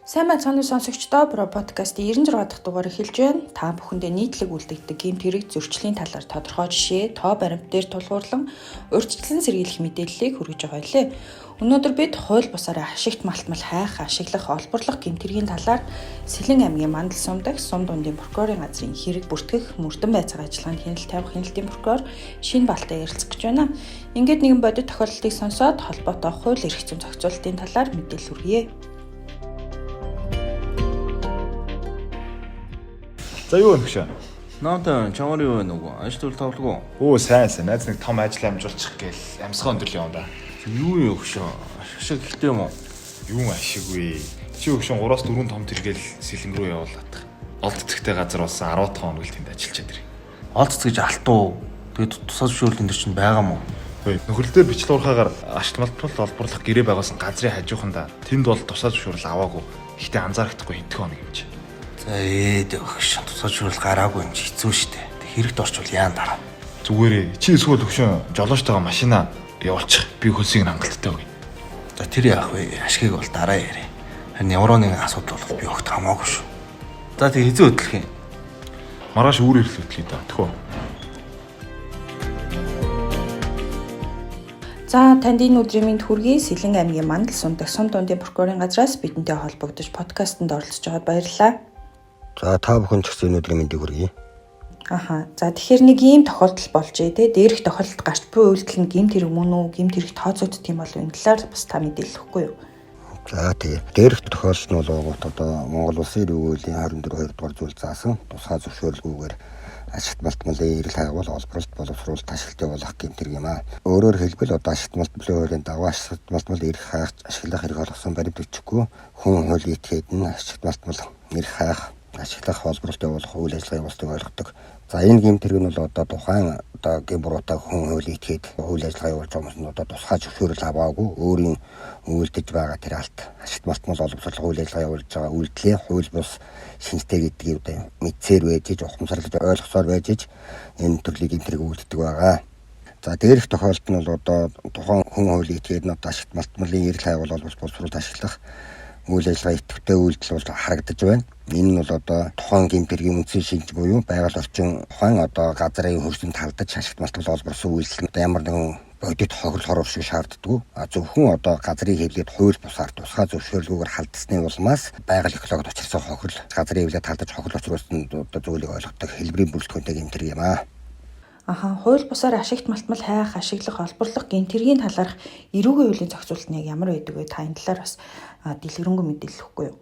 Сайн байцгаана уу сонсогчдоо, Про подкастын 96 дахь дугаар эхэлж байна. Та бүхэндээ нийтлэг үлдэгдэг гэмт хэрэг зөрчлийн талаар тодорхой жишээ, тоо баримт дээр тулгуурлан урьдчилан сэргийлэх мэдээллийг хүргэж байгаа билээ. Өнөөдөр бид хууль бусаараа ашигт малтмал хайх, ашиглах, олборлох гэмт хэргийн талаар Сэлэн аймгийн Мандал сум дахь сум дундын прокурорын газрын хэрэг бүртгэх, мөрдөн байцаах ажиллагаанд хяналт тавих хяналтын прокурор Шинэ Балтай ярилцах гэж байна. Ингээд нэгэн бодит тохиолдлыг сонсоод холбоотой хууль эрх зүйн зохицуултын талаар мэдээлэл хүргье. За юу вэ хөшөө? Наантай чамаар юу вэ нөгөө? Ажил төл тавлгүй. Өө сайн сайн. Найз нэг том ажил амжуулчих гээл амьсгаа өндөрлөө юм да. Юу юм хөшөө? Ашиг ихтэй юм уу? Юу ашиггүй. Чи хөшөө 3-4 том тэргээл сэлэнг рүү явуулаад. Олд цэгтэй газар болсон 10 хоног л тэнд ажиллаж чадэр. Олд цэцгэж алтуу. Тэгээд тусаа зөвшөөрөл энэ төр чинь байгаа мó? Хөөе. Нөхрөл дээр бичлэг уурхаагаар ашиг малтмал олборлох гэрээ байгуулсан газрын хажууханда тэнд бол тусаа зөвшөөрөл аваагүй. Гэхдээ анзаарахгүй хэдхэн хоног юм чи. За ээд өгш тусаа зөвшөөрөл гараагүй юм чи хэцүү шттэ. Тэг хэрэгт орчвол яан дараа. Зүгээрээ чи эсвэл хөшөө жолоочтойгоо машина явуулчих. Би хөлсийг нь хангалттай өгье. За тэр яах вэ? Ашгийг бол дараа яриа. Харин ямар нэгэн асуудал бол би огт хамаагүй шүү. За тэг хэзээ хөдлөх юм? Маргааш үүр ирэл хөтлөе да. Тэхүү. За танд энэ өдрийн мэнд хүргэе. Сэлэн аймгийн Мандал сум дахь сум дундын прокурорын газраас бидэнтэй холбогдож подкастэнд оролцож байгаад баярлалаа. За та бүхэн ч гэсэн энэ өдрийн мэндийг хүргэе. Аха. За тэгэхээр нэг ийм тохиолдол болжээ те. Дээрх тохиолдолд гарч буй үйлдэл нь гэмт хэрэг мөн үү? Гэмт хэрэг тооцогддог юм болов энэ талаар бас та мэдээлэл өгөхгүй юу? За тий. Дээрх тохиолдол нь бол угуут одоо Монгол Улсын эрүүл мэндийн 24 2 дугаар зүйл заасан тусгай зөвшөөрөлгүйгээр ашигт малтмалын эрэл хайгуул олборлолт боловсруулалт ашигт явуулах гэмт хэрэг юм аа. Өөрөөр хэлбэл одоо ашигт малтмалын хуулийн дагуу ашигт малтмал эрх хайх, ашиглах эрх олгосон баримт бичихгүй хүн хуулийн этгээд нь ашигт малтмал эрх хайх, ашиглах, олборлолт явуулах үйл ажиллагаа явуулдаг ойлгодог. За энэ гэмт хэрэг нь бол одоо тухайн одоо гэм буруутай хүн хуулийн этгээд үйл ажиллагаа явуулж байгаа хүмүүс нь одоо тусгай зөвшөөрөл аваагүй өөрийн үйлдэж байгаа тэр алт ашигт малтмал олборлох үйл ажиллагаа явуулж байгаа үйлдэлээ хууль бус шинжтэй гэдгийг одоо мэдсээр байж иж ухамсарлаж ойлгосоор байж иж энэ төрлийн гэмт хэрэг үйлддэг байгаа. За дээрх тохиолдолд нь бол одоо тухайн хүн хуулийн этгээд нь одоо ашигт малтмалын эрэл хайгуул олборлолт боловсруулалт ашиглах үйл ажиллагаа идэвхтэй үйлдэл бол харагдаж байна. Энэ нь бол одоо тухайн гэмт хэргийн үндсэн шинж буюу байгаль орчин тухайн одоо газрын хөрсөнд талдаж ашигт малтмал олборлсон үйлдэл нь ямар нэгэн бодит хохирол хорвол шиг шаарддаггүй. А зөвхөн одоо газрын хэвлээд хууль бусаар тусгай зөвшөөрлгүйгээр халдсны улмаас байгаль экологид учирсан хохирол, газрын хэвлээд халдаж хохирол учруулсан одоо зүйлийг ойлгодог хэлбэрийн бүрэлдэхүүнтэй гэмт хэрэг юм аа. Аха, хууль бусаар ашигт малтмал хайх, ашиглах, олборлох гэмт хэргийн талаарх эрүүгийн хуулийн зохицуулалт нь яг ямар байдаг вэ? Та энэ талаар бас дэлгэрэнгүй мэдээлэл өгөхгүй юу?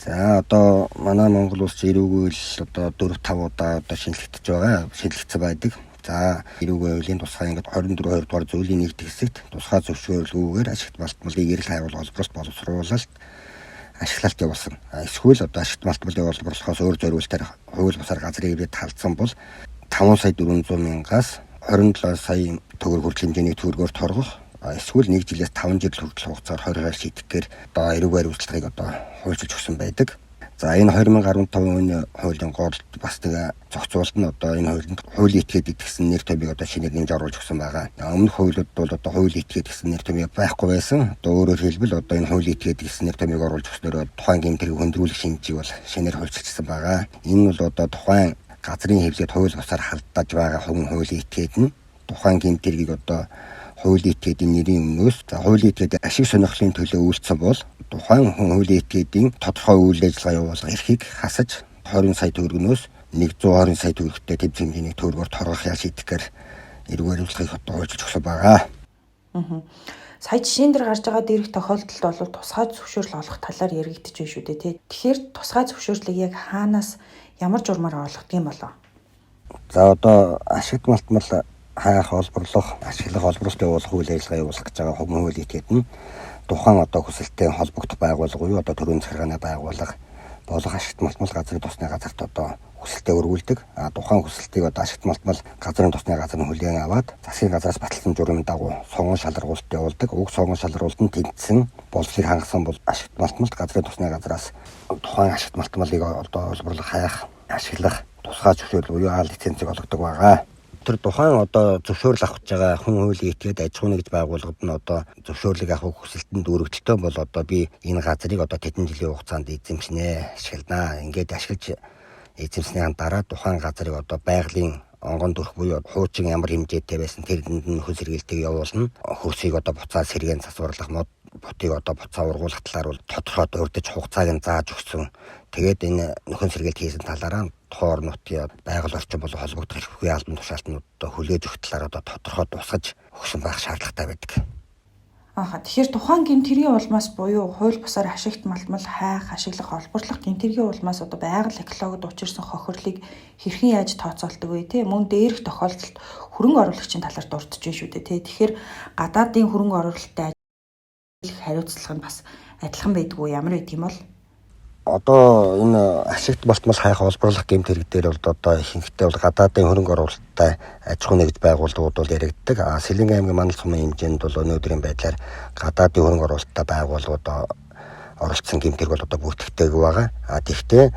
За одоо манай Монгол улс эрүүгийн хууль одоо 4-5 удаа одоо шинэлэгдэж байгаа, шинэлэгдсэн байдаг. За эрүүгийн хуулийн тусгай ингээд 24 2 дугаар зүйлийн нэг хэсэгт тусгай зөвшөөрлгүйгээр ашигт малтмалыг эрэл хайгуул олборлолт боловсруулалт ашиглалт явуулсан. Эсвэл одоо ашигт малтмалыг олборлохоос өөр зориултаар хууль бусаар газрын хэвлээд халдсан бол 5 сая 400 мянгаас 27 сая төгрөг хүртэл хэмжээний төгрөгөөр торгох, эсвэл 1 жилээс 5 жил хүртэл хугацаар 20-аар шийдэхээр одоо эрүүг хариуцлагыг одоо хуульчилж өгсөн байдаг. За энэ 2015 оны хуулийн гол бас нэг зохицуулалт нь одоо энэ хуулинд хуулийн этгээд гэсэн нэр томьёог одоо шинээр нэмж оруулж өгсөн байгаа. Өмнөх хуулиуд бол одоо хуулийн этгээд гэсэн нэр томьёо байхгүй байсан. Одоо өөрөөр хэлбэл одоо энэ хуулийн этгээд гэсэн нэр томьёог оруулж өгснөөр тухайн гэмт хэрэг хөндрүүлэх шинжийг бол шинээр хуульчилсан байгаа. Энэ нь бол одоо тухайн газрын хэвлээд хууль бусаар халдаж байгаа хүн хуулийн этгээд нь тухайн гэмт хэргийг одоо хуулийн этгээдийн нэрийн өмнөөс за хуулийн этгээд ашиг сонирхлын төлөө үйлдсэн бол тухайн хүн хуулийн этгээдийн тодорхой үйл ажиллагаа явуулах эрхийг хасаж 20 сая төгрөгнөөс 120 сая төгрөгтэй тэв хэмжээний төгрөгөөр торгох яа шийдэхээр эрүүг хариуцлагыг одоо хуульчилж өгсөн байгаа. Сая жишээн дээр гарч байгаа дээрх тохиолдолд бол тусгай зөвшөөрөл олох талаар яригдчих байна шүү дээ, тий. Тэгэхээр тусгай зөвшөөрлийг яг хаанаас ямар журмаар олгодог юм болов? За одоо ашигт малтмал хайх, олборлох, ашиглах, олборлолт явуулах үйл ажиллагаа явуулах гэж байгаа хүмүүс хуулийн этгээд нь тухайн одоо хүсэлттэй холбогдох байгууллага буюу одоо төрийн захиргааны байгууллага болох ашигт малтмал газрын тусны газарт одоо хүсэлтээ өргүүлдэг. А тухайн хүсэлтийг одоо ашигт малтмал газрын тусны газар нь хүлээн аваад засгийн газраас баталсан журмын дагуу сонгон шалралт явуулдаг. Уг сонгон шалралт нь тэнцсэн боловсрыг хангасан бол ашигт малтмалд газрын тусны газраас тухайн ашигт малтмалыг одоо олборлох, хайх, ашиглах тусгай зөвшөөрөл буюу аал лицензийг олгодог байгаа. Тэр тухайн одоо зөвшөөрөл авах гэж байгаа хүн хуулийн этгээд аж ахуйн нэгж байгууллагад нь одоо зөвшөөрлийг авах хүсэлтэнд дүүрэгдэлтэй бол одоо би энэ газрыг одоо тэдэн жилийн хугацаанд эзэмшнэ, ашигланаа. Ингээд ашиглаж эзэмснийхэн дараа тухайн газрыг одоо байгалийн онгон төрх буюу хуучин ямар хэмжээтэй байсан тэрэнд нь нөхөн сэргийлтийг явуулна. Хөрсийг одоо буцаа сэргээн засварлах, мод бутыг одоо буцаа ургуулах талаар бол тодорхой дурдж хугацааг нь зааж өгсөн. Тэгээд энэ нөхөн сэргийлт хийсэн талаараа тухайн орон нутгийн байгаль орчин болон холбогдох эрх бүхий албан тушаалтнууд одоо хүлээж өгөх талаар одоо тодорхой тусгаж өгсөн байх шаардлагатай байдаг. Ааха, тэгэхээр тухайн гэмт хэргийн улмаас буюу хууль бусаар ашигт малтмал хайх, ашиглах, олборлох гэмт хэргийн улмаас одоо байгаль экологид учирсан хохирлыг хэрхэн яаж тооцоолдог вэ те? Мөн дээрх тохиолдолд хөрөнгө оруулагчийн талаар дурдж байна шүү дээ те. Тэгэхээр гадаадын хөрөнгө оруулалттай ажил хариуцлага нь бас адилхан байдгүй ямар байдаг юм бол? Одоо энэ ашигт болтмол хайх, олборлох гэмт хэрэг дээр бол одоо ихэнхдээ бол гадаадын хөрөнгө оруулалттай аж ахуйн нэгж байгууллагууд бол яригддаг. А Сэлэнгэ аймгийн Мандал сумын хэмжээнд бол өнөөдрийн байдлаар гадаадын хөрөнгө оруулалттай байгууллагууд оролцсон гэмт хэрэг бол одоо бүртгэгдээгүй байгаа. А тэгвэл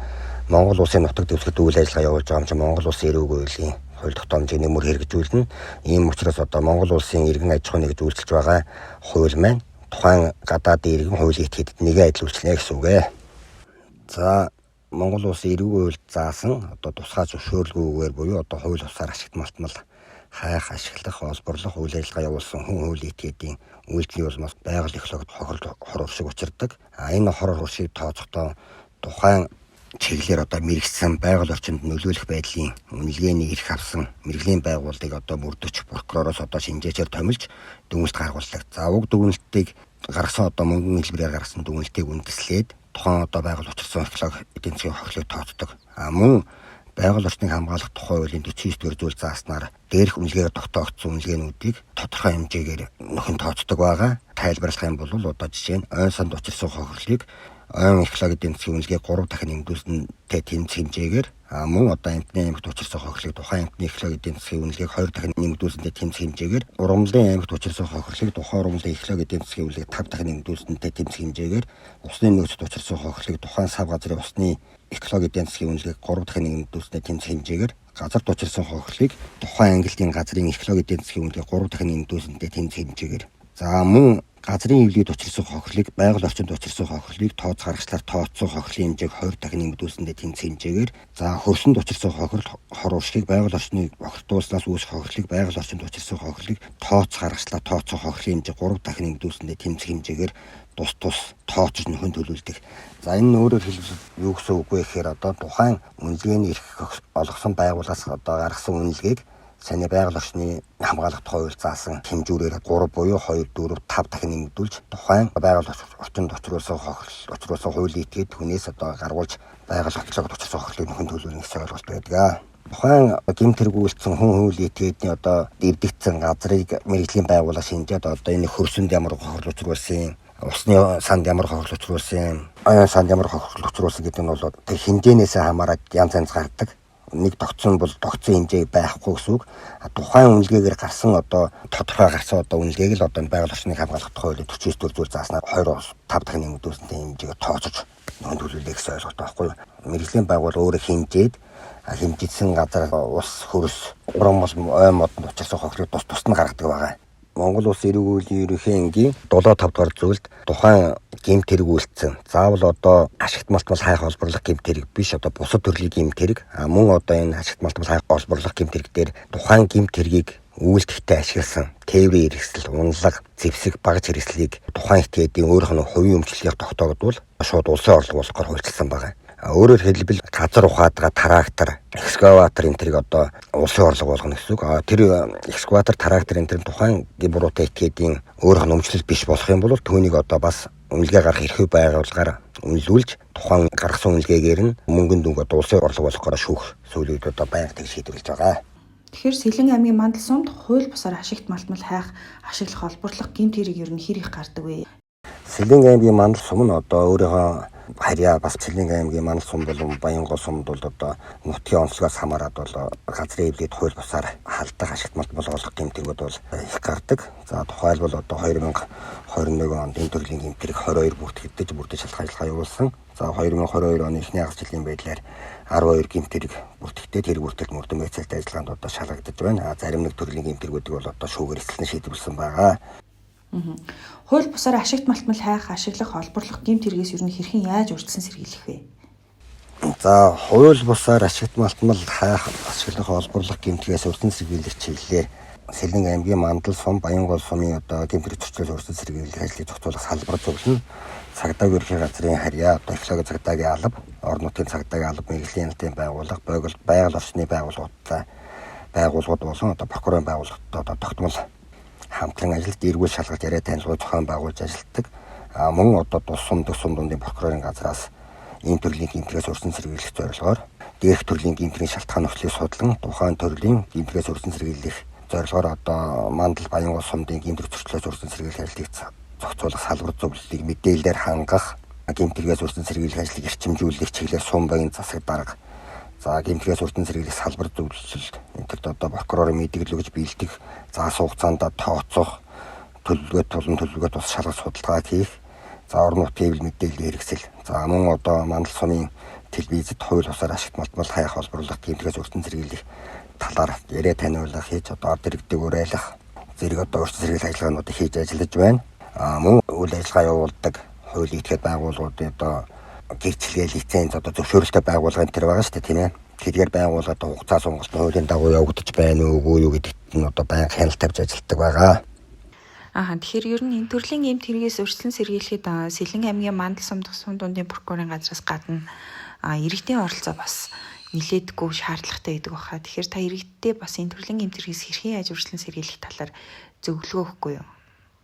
Монгол улсын нутаг дэвсгэрт үйл ажиллагаа явуулж байгаа юм чинь Монгол улсын эрүүг хуулийн хууль тогтоомжийг нэмэр хэрэгжүүлнэ. Ийм учраас одоо Монгол улсын иргэн аж ахуйн нэгж үйлчилж байгаа хууль маань тухайн гадаадын иргэн хуулийн этгээдэд нэгэн адил үйлчилнэ гэсэн үг ээ. За Монгол улсын эрүүг хуульд заасан одоо тусгай зөвшөөрлгүйгээр буюу одоо хууль бусаар ашигт малтмал хайх, ашиглах, олборлох үйл ажиллагаа явуулсан хүн хуулийн этгээдийн үйлдэлийн улмаас байгаль экологид хохирол хор уршиг учирдаг. А энэ хор уршиг тооцохдоо тухайн чиглэлээр одоо мэргэсэн байгаль орчинд нөлөөлөх байдлын үнэлгээний эрх авсан мэргэжлийн байгууллагыг одоо мөрдөгч прокуророос одоо шинжээчээр томилж дүгнэлт гаргуулдаг. За уг дүгнэлтийг гаргасан одоо мөнгөн хэлбэрээр гаргасан дүгнэлтийг үндэслээд тухайн одоо байгаль учирсан экологи эдийн засгийн хохирлыг тооцдог. А мөн байгаль орчныг хамгаалах тухай хуулийн 49 дугаар зүйл зааснаар дээрх үнэлгээгээр тогтоогдсон үнэлгээнүүдийг тодорхой хэмжээгээр нөхөн тооцдог байгаа. Тайлбарлах юм бол одоо жишээ нь ойн санд учирсан хохирлыг ойн экологи эдийн засгийн үнэлгээг 3 дахин нэмдүүлсэнтэй тэнцэх хэмжээгээр, мөн одоо амьтны аймагт учирсан хохирлыг тухайн амьтны экологи эдийн засгийн үнэлгээг 2 дахин нэмэгдүүлсэнтэй тэнцэх хэмжээгээр, ургамлын аймагт учирсан хохирлыг тухайн ургамлын экологи эдийн засгийн үнэлгээг 5 дахин нэмэгдүүлсэнтэй тэнцэх хэмжээгээр, усны нөөцөд учирсан хохирлыг тухайн сав газрын усны экологи эдийн засгийн үнэлгээг 3 дахин нэмэгдүүлсэнтэй тэнцэх хэмжээгээр, газарт учирсан хохирлыг тухайн ангилдын газрын экологи эдийн засгийн үнэлгээг 3 дахин нэмэгдүүлсэнтэй тэнцэх хэмжээгээр. За мөн газрын эвлийд учирсан хохирлыг, байгаль орчинд учирсан хохирлыг тооц гаргачлаар тооцсон хохирлын хэмжээг 20 дахин нэмэгдүүлсэндээ тэнцэх хэмжээгээр, за хөрсөнд учирсан хохирол хор уршигыг, байгаль орчныг бохирдуулснаас үүсэх хохирлыг, байгаль орчинд учирсан хохирлыг тооц гаргачлаар тооцсон хохирлын хэмжээг 3 дахин нэмэгдүүлсэндээ тэнцэх хэмжээгээр тус тус тооцож нөхөн төлөвлөдөг. За энэ нь өөрөөр хэлбэл юу гэсэн үг вэ гэхээр одоо тухайн үнэлгээний эрх олгосон байгууллагаас одоо гаргасан үнэлгээг саний байгаль орчны хамгаалах тухай хууль заасан хэмжүүрээр 3 буюу 2 4 5 дахин нэмэгдүүлж тухайн байгаль орчинд учруулсан хохирол учруулсан хуулийн этгээд хүнээс одоо гаргуулж байгаль экологид учирсан хохирлыг нөхөн төлөвлөнө гэсэн ойлголт байдаг. Тухайн гэмт хэрэг үйлдсэн хүн хуулийн этгээдний одоо эвдэгдсэн газрыг мэргэжлийн байгууллага шинжээд одоо энэ хөрсөнд ямар хохирол учруулсан, усны санд ямар хохирол учруулсан, оюун санд ямар хохирол учруулсан гэдэг нь бол тэр хэмжээнээс хамаарат янз янз гардаг. Нэг тогтсон бол тогтсон хэмжээ байхгүй гэсэн үг. Тухайн үнэлгээгээр гарсан одоо тодорхой гарсан одоо үнэлгээг л одоо байгаль орчныг хамгаалах тухай хуулийн 49 дугаар зүйл зааснаар 2 5 дахин нэмэгдүүлсэнтэй хэмжээгээр тооцож нөхөн төлөвлөе гэсэн ойлголт байхгүй юу. Мэргэжлийн байгууллага өөрөө хэмжээд хэмжигдсэн газар ус хөрс ургамал ой модонд учирсан хохирлыг тус тусад нь гаргадаг байгаа. Монгол Улсын эрүүг хуулийн ерөнхий ангийн 7 5 дугаар зүйлд тухайн гэмт хэрэг үйлдсэн. Заавал одоо ашигт малтмал хайх олборлох гэмт хэрэг биш, одоо бусад төрлийн гэмт хэрэг. А мөн одоо энэ ашигт малтмал хайх олборлох гэмт хэрэг дээр тухайн гэмт хэргийг үйлдэхдээ ашигласан тээврийн хэрэгсэл, унлага, зэвсэг, багж хэрэгслийг тухайн этгээдийн өөрийнх нь хувийн өмчлөгийг тогтоогдвол шууд улсын орлого болохоор хуульчилсан байгаа. Өөрөөр хэлбэл газар ухаадгаа трактор, экскаватор энэ тэрийг одоо улсын орлого болгоно гэсэн үг. Тэр экскаватор, трактор энэ тэр тухайн гэм буруутай этгээдийн өөрийнх нь өмчлөл биш болох юм бол түүнийг одоо бас үнэлгээ гаргах эрхүй байгууллагаар үнэлүүлж тухайн гаргасан үнэлгээгээр нь мөнгөн дүнг одоо улсын орлого болох гараа шүүх сүүлийн үед одоо байнга тэгж шийдвэрлэж байгаа. Тэгэхээр Сэлэн аймгийн Мандал сумд хууль бусаар ашигт малтмал хайх, ашиглах, олборлох гэмт хэрэг ер нь хэр их гардаг вэ? Сэлэнг аймгийн Мандал сум нь одоо өөрийнхөө харьяа бас Сэлэнг аймгийн Мандал сум болон Баянгол сумд бол одоо нутгийн онцлогоос хамаарат бол газрын хэвлэлд хууль бусаар халдах, ашигт малтмал олох гэмт хэргүүд бол их гардаг. За тухайлбал одоо 2021 онд энэ төрлийн гэмт хэрэг 22 бүртгэгдэж бүрдэж шалах ажиллагаа явуулсан. За 2022 оны эхний хагас жилийн байдлаар 12 гэмт хэрэг бүртгэгдээд тэр бүртгэлд мөрдөн байцаалтай ажиллагаанд одоо шалгагдаж байна. Зарим нэг төрлийн гэмт хэргүүдийг бол одоо шүүгээр эцэлэн шийдвэрлэсэн байгаа. Хууль бусаар ашигт малтмал хайх, ашиглах, олборлох гэмт хэрэгээс ер нь хэрхэн яаж урьдчилан сэргийлэх вэ? За хууль бусаар ашигт малтмал хайх, ашиглах, олборлох гэмт хэрэгээс урьдчилан сэргийлэх чиглэлээр Сэлэнг аймгийн Мандал сум, Баянгол сумын одоо гэмт хэрэг зөрчлөөс урьдчилан сэргийлэх ажлыг зохицуулах салбар зөвлөн цагдаа ерхий газрын харьяа, одоо экологи цагдаагийн алба, орон нутгийн цагдаагийн алба, мэргэжлийн хяналтын байгууллага, байгаль орчны байгууллагууд болон одоо прокурорын байгууллагуудад одоо тогтмол хамтран ажиллаж, эргүүл шалгалт, яриа танилцуулга зохион байгуулж ажилладаг. Мөн одоо тус сум, дөх сум дундын прокурорын газраас ийм төрлийн гэмт хэрэгээс урьдчилан сэргийлэх зорилгоор дээрх төрлийн гэмт хэргийн шалтгаан нөхцөлийг судлан тухайн төрлийн гэмт хэрэгээс урьдчилан сэргийлэх зорилгоор одоо Мандал, Баянгол сумдын гэмт хэрэг зөрчлөөс урьдчилан сэргийлэх ажлыг зохицуулах салбар зөвлөлийг мэдээлэлээр хангах, гэмт хэрэгээс урьдчилан сэргийлэх ажлыг эрчимжүүлэх чиглэлээр сум багийн засаг дарга, за гэмт хэрэгээс урьдчилан сэргийлэх салбар зөвлөлд энэ төрд одоо прокурорын мэдээлэл өгж бэлтгэх, заасан хугацаанд тооцох, төлөвлөгөө тулан төлөвлөгөө тус шалгах судалгаа хийх, за орон нутгийн хэвлэл мэдээллийн хэрэгсэл, за мөн одоо Мандал сумын телевизэд хууль бусаар ашигт малтмал хайх, олборлох гэмт хэрэгээс урьдчилан сэргийлэх талаар яриа таниулах хийж, одоо ард иргэдийг уриалах зэрэг одоо урьдчилан сэргийлэх ажиллагаануудыг хийж ажиллаж байна. Мөн үйл ажиллагаа явуулдаг хуулийн этгээд байгууллагуудын одоо гэрчлэгээ, лиценз, одоо зөвшөөрөлтэй байгууллага энэ төр байгаа шүү дээ, тийм ээ. Тэргээр байгууллагад хугацаа сонголт нь хуулийн дагуу явагдаж байна уу, үгүй юу гэдэгт нь одоо байнга хяналт тавьж ажилладаг байгаа. Тэгэхээр ер нь энэ төрлийн гэмт хэрэгээс урьдчилан сэргийлэхэд Сэлэнг аймгийн Мандал сум, дох сум дундын прокурорын газраас гадна иргэдийн оролцоо бас нилээдгүй шаардлагатай байдаг баха. Тэгэхээр та иргэддээ бас энэ төрлийн гэмт хэрэгээс хэрхэн яаж урьдчилан сэргийлэх талаар зөвлөгөө өгөхгүй юу?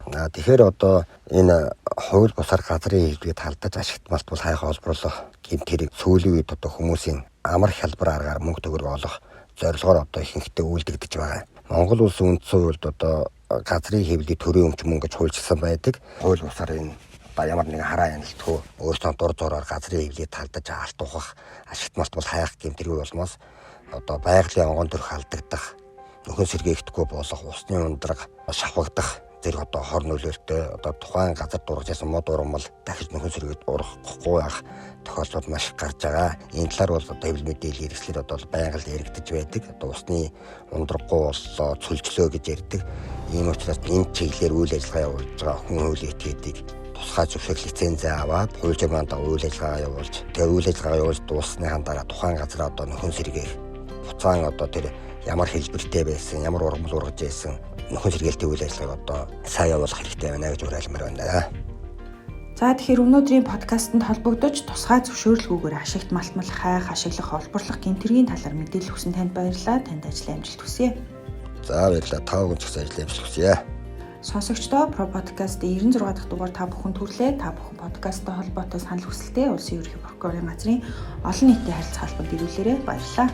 Тэгэхээр одоо энэ хууль бусаар газрын хэвлэлийг талдаж ашигт малтмал хайх, олборлох гэмт хэрэг сүүлийн үед одоо хүмүүсийн амар хялбар аргаар мөнгө төгрөг олох зорилгоор одоо ихэнхдээ үйлдэгдэж байгаа. Монгол улсын үндсэн хуульд одоо газрын хэвлэлийг төрийн өмч мөнгө гэж хуульчилсан байдаг. Хууль бусаар энэ одоо ямар нэгэн хараа хяналтгүй өөрсдөө дур зураар газрын хэвлэлийг талдаж алт ухах, ашигт малтмал хайх гэмт хэрэг болмоос одоо байгалийн онгон төрх алдагдах, нөхөн сэргээхдэггүй болох, усны ундраг шавхагдах зэрэг одоо хор нөлөөлтөй одоо тухайн газар дургаж ясан мод ургамал дахиж нөхөн сэргээд ургахгүй байх тохиолдлууд маш их гарч байгаа. Энэ талаар бол одоо хэвлэл мэдээллийн хэрэгслэр одоо байнга л яригдаж байдаг. Одоо усны ундраггүй боллоо, цөлжлөө гэж ярьдаг. Ийм учраас энэ чиглэлээр үйл ажиллагаа явуулж байгаа хүн хуулийн этгээдийг тусгай зөвшөөрөл лицензээ аваад хууль журмын дагуу үйл ажиллагаа явуулж, тэгээ үйл ажиллагаа явуулж дууссаныхаа дараа тухайн газар одоо нөхөн сэргээх буцаан одоо тэр ямар хэлбэртэй байсан, ямар ургамал ургаж байсан нөхөн сэргээлтийн үйл ажиллагааг одоо сайн явуулах хэрэгтэй байна гэж уриалмаар байна. За тэгэхээр өнөөдрийн подкастт холбогдож тусгай зөвшөөрлгүйгээр ашигт малтмал хайх, ашиглах, олборлох гэмт хэргийн талаар мэдээлэл өгсөн танд баярлалаа. Танд ажлын амжилт хүсье. За баярлалаа. Та бүхэн ч гэсэн ажлын амжилт хүсье. Сонсогчдоо Pro Podcast-ийн 96 дахь дугаар та бүхэн төрлөө. Та бүхэн подкасттай холбоотой санал хүсэлтээ Улсын ерөнхий прокурорын газрын олон нийтийн харилцаа холбоонд ирүүлээрэй. Баярлалаа.